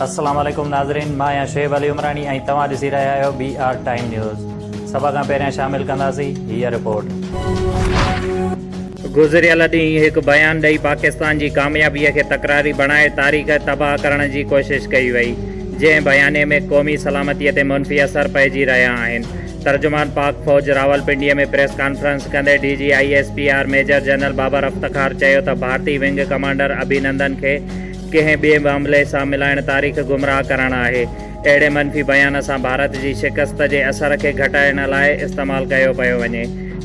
السلام عليڪم ناظرين مان آهيان شعيب علي عمراڻي ۽ توهان ڏسي رهيا آهيو بي آر ٽائيم نيوز سڀ کان پهريان شامل ڪنداسين هيء رپورٽ. گذريل ڏينهن هڪ بيان ڏئي پاڪستان جي ڪاميابي کي تڪراري بڻائي تاريخ تباهه ڪرڻ جي ڪوشش ڪئي وئي، جنهن بيانيي ۾ قومي سلامتي تي منفي اثر پئجي رهيا آهن. ترجمان پاڪ فوج راولپنڊي ۾ پريس ڪانفرنس ڪندي D G I S P R major general Babar Iftikhar چيو ته ڀارتي ونگ ڪمانڊر اڀينندن کي ڪنهن ٻئي معاملي سان ملائڻ تاريخ گمراهه ڪرڻ آهي، اهڙي منفي بيان سان ڀارت جي شڪست جي اثر کي گهٽائڻ لاء استعمال ڪيو پيو وڃي.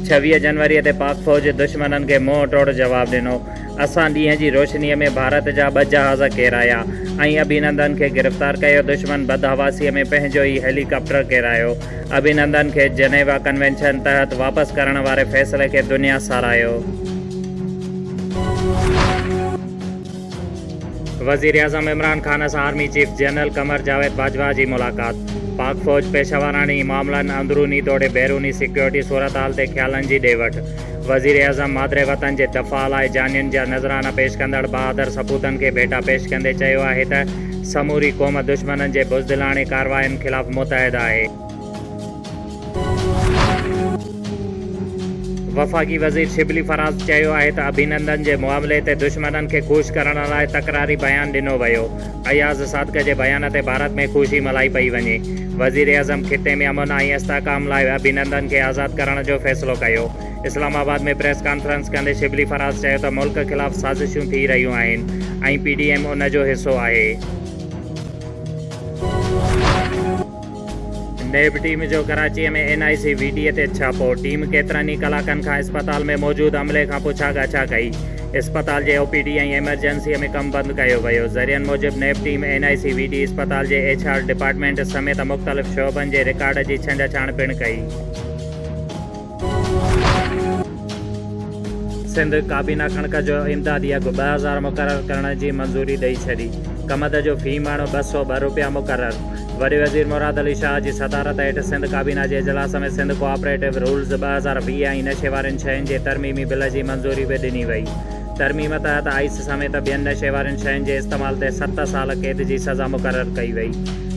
26 جنوري تي پاڪ فوج دشمنن کي منهن ٽوڙ جواب ڏنو. اسان ڏينهن جي روشنيء ۾ ڀارت جا ٻه جهاز ڪيرايا ۽ اڀينندن کي گرفتار ڪيو، دشمن بدحواسيء ۾ پنهنجو ئي هيلي ڪاپٽر ڪيرايو. اڀينندن کي جنيوا ڪنوينشن تحت واپس ڪرڻ واري فيصلي کي دنيا ساراهيو. وزيراعظم عمران خان سان army chief general Qamar Javed Bajwa جي ملاقات، پاڪ فوج پيشواراڻي معاملن، اندروني توڙي بيروني سيڪيورٽي صورتحال تي خيالن جي ڏي وٺ، وزيراعظم مادر وطن جي دفاع لاء جانين جا نذرانا پيش ڪندڙ بهادر سپوتن کي ڀيٽا پيش ڪندي چيو آهي ته سموري قوم دشمنن جي بزدلاڻي ڪاررواين خلاف متحد آهي. وفاقي وزير شبلي فراز چيو آهي ته اڀينندن جي معاملي تي دشمنن کي خوش ڪرڻ لاء تڪراري بيان ڏنو ويو، اياز صادق جي بيان تي ڀارت ۾ خوشي ملهائي پئي وڃي، وزيراعظم خطي ۾ امن ۽ استحڪام لاء اڀينندن کي آزاد ڪرڻ جو فيصلو ڪيو. اسلام آباد ۾ پريس ڪانفرنس ڪندي شبلي فراز چيو ته ملڪ خلاف سازشون ٿي رهيون آهن ۽ پي ڊي ايم ان جو حصو آهي. نيب ٽيم جو ڪراچيء ۾ N I C V D تي ڇاپو، ٽيم ڪيترن ئي ڪلاڪن کان اسپتال ۾ موجود عملي کان پڇا ڳاڇا ڪئي، اسپتال جي او پي ڊي ۽ ايمرجنسيء ۾ ڪم بند ڪيو ويو، ذريعن موجب NAB team N I C V D اسپتال جي ايڇ آر ڊپارٽمينٽ سميت مختلف شعبن جي رڪارڊ جي ڇنڊ ڇاڻ پڻ ڪئي. سنڌ ڪابينا ڪڻڪ جو امدادي اگهه 2000 مقرر ڪرڻ جي منظوري ڏئي ڇڏي، ڪمند جو في مڻ 202 رپيا مقرر، وڏي وزير مراد علي شاهه جي صدارت هيٺ سنڌ ڪابينا جي اجلاس ۾ سنڌ ڪوآپريٽو رولز 2020 ۽ نشي وارين شين جي ترميمي بل جي منظوري به ڏني وئي. ترميم تحت آئس سميت ٻين نشي وارين شين جي استعمال تي ست سال قيد جي سزا مقرر ڪئي وئي.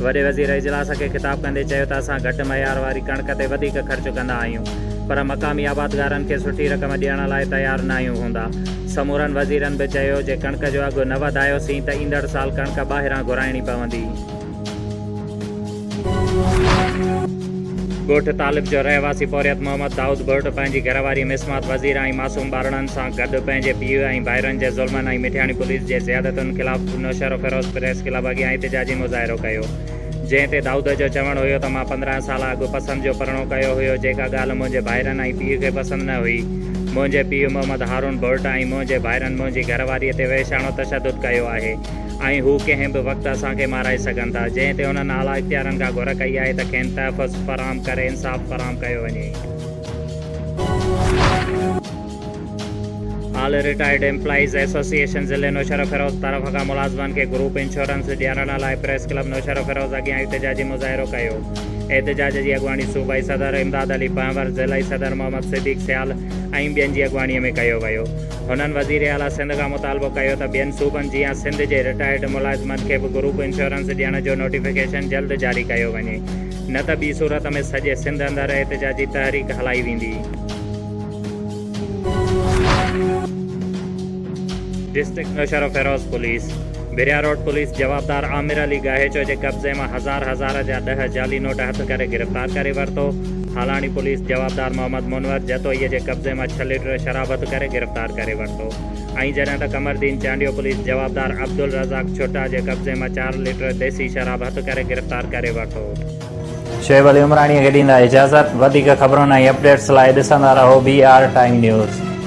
وڏي وزير اجلاس کي خطاب ڪندي چيو ته اسان گهٽ معيار واري ڪڻڪ تي وڌيڪ خرچ ڪندا آهيون پر مقامي آبادگارن کي سٺي رقم ڏيڻ لاء تيار ناهيون هوندا. سمورن وزيرن به چيو جي ڪڻڪ جو اگهه نه وڌايوسين ته ايندڙ سال ڪڻڪ ٻاهران گهرائڻي پوندي. ڳوٺ طالب جو رهواسي پورهيت محمد دائود ڀرٽ پنهنجي گهرواري مسمات وزير ۽ معصوم ٻارڙن سان گڏ پنهنجي پيء ۽ ڀائرن جي ظلمن ۽ مٺياڻي پوليس جي زيادتين خلاف نوشهروفيروز پريس ڪلب اڳيان احتجاجي مظاهرو ڪيو جنهن تي دائود جو چوڻ هيو ته مان 15 سال اڳ پسند جو پرڻو ڪيو هيو جيڪا ڳالهه منهنجي ڀائرن ۽ پيء کي پسند نه هئي منهنجي پيء محمد هارون ڀرٽ ۽ منهنجي ڀائرن منهنجي گهرواري تي وحشاڻو تشدد ڪيو آهي ۽ هو ڪنهن به وقت اسان کي مارائي سگهن ٿا، جنهن تي انهن اعليٰ اختيارن کان گهر ڪئي آهي ته کين تحفظ فراهم ڪري انصاف فراهم ڪيو وڃي. آل رٽائرڊ ايمپلائيز ايسوسيئيشن ضلعي نوشهروفيروز طرف کان ملازمن کي گروپ انشورنس ڏيارڻ لاء پريس ڪلب نوشهروفيروز اڳيان احتجاجي مظاهرو ڪيو. احتجاج جي اڳواڻي صوبائي صدر امداد علي پنهور، ضلعي صدر محمد صديق سيال ۽ ٻين جي اڳواڻي ۾ ڪيو ويو. هنن وزيراعليٰ سنڌ کان مطالبو ڪيو ته ٻين صوبن جيان سنڌ جي رٽائرڊ ملازمن کي به گروپ انشورنس ڏيڻ جو نوٽيفڪيشن جلد جاري ڪيو وڃي نه ته ٻي صورت ۾ سڄي سنڌ اندر احتجاجي تحريڪ هلائي ويندي. District Naushahro Feroze police, Bhiria road police جوابدار عامر علي ڳاهيچو جي قبضي مان هزار هزار جا ڏهه جعلي نوٽ هٿ ڪري گرفتار ڪري ورتو، هالاڻي پوليس جوابدار محمد منور جتوئي جي قبضي مان ڇهه ليٽر شراب هٿ ڪري گرفتار ڪري ورتو ۽ جڏهن ته قمردين چانڊيو پوليس جوابدار عبدالرزاق ڇوٽا جي قبضي مان چار ليٽر ديسي شراب هٿ ڪري گرفتار ڪري ورتو. شعيب علي عمراڻي کي ڏيندا اجازت، وڌيڪ خبرن ۽ اپڊيٽس لاء ڏسندا رهو بي آر ٽائيم نيوز.